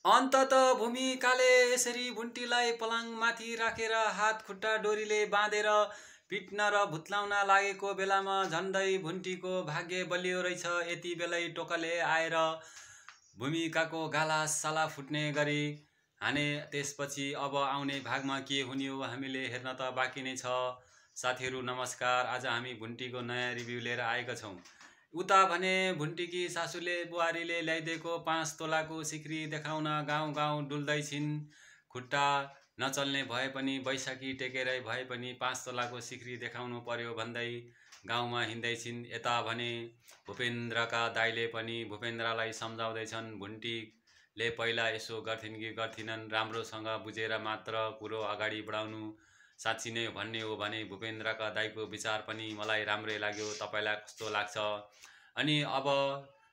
अन्तत भूमिकाले यसरी भुन्टीलाई पलङमाथि राखेर हात खुट्टा डोरीले बाँधेर पिट्न र भुत्लाउन लागेको बेलामा झन्डै भुन्टीको भाग्य बलियो रहेछ। यति बेलै टोकाले आएर भूमिकाको गाला साला फुट्ने गरी हाने। त्यसपछि अब आउने भागमा के हुने हो हामीले हेर्न त बाँकी नै छ। साथीहरू नमस्कार, आज हामी भुन्टीको नयाँ रिभ्यू लिएर आएका छौँ। उता भने भुन्टीकी सासूले बुहारीले ल्याइदिएको 5 तोलाको सिक्री देखाउन गाउँ गाउँ डुल्दैछिन्। खुट्टा नचल्ने भए पनि बैशाखी टेकेरै भए पनि 5 तोलाको सिक्री देखाउनु पर्यो भन्दै गाउँमा हिँड्दैछिन्। यता भने भूपेन्द्रका दाइले पनि भूपेन्द्रलाई सम्झाउँदैछन्। भुन्टीले पहिला यसो गर्थिन् कि गर्थिनन्, राम्रोसँग बुझेर मात्र कुरो अगाडि बढाउनु। साँच्ची नै भन्ने हो भने भूपेन्द्रका दाइको विचार पनि मलाई राम्रै लाग्यो। तपाईलाई कस्तो लाग्छ? अनि अब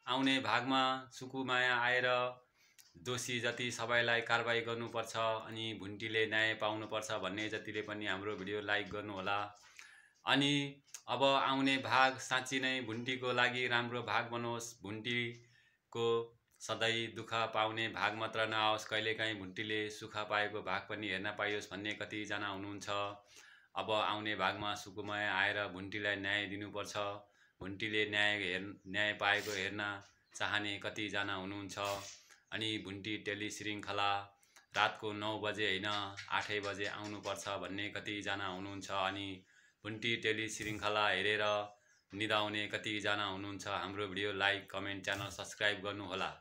आउने भागमा सुकुमाया आएर दोषी जति सबैलाई कारबाही गर्नुपर्छ अनि भुन्टीले न्याय पाउनुपर्छ भन्ने जतिले पनि हाम्रो भिडियो लाइक गर्नुहोला। अनि अब आउने भाग साँच्ची नै भुन्टीको लागि राम्रो भाग बनोस्। भुन्टीको सधैँ दुःख पाउने भाग मात्र नआओस्, कहिलेकाहीँ भुन्टीले सुख पाएको भाग पनि हेर्न पाइयोस् भन्ने कतिजना हुनुहुन्छ। अब आउने भागमा सुकुमाया आएर भुन्टीलाई न्याय दिनुपर्छ। भुन्टीले न्याय पाएको हेर्न चाहने कतिजना हुनुहुन्छ। अनि भुन्टी टेली श्रृङ्खला रातको 9 बजे होइन 8 बजे आउनुपर्छ भन्ने कतिजना हुनुहुन्छ। अनि भुन्टी टेली श्रृङ्खला हेरेर निदाउने कतिजना हुनुहुन्छ। हाम्रो video like, comment, channel subscribe गर्नुहोला।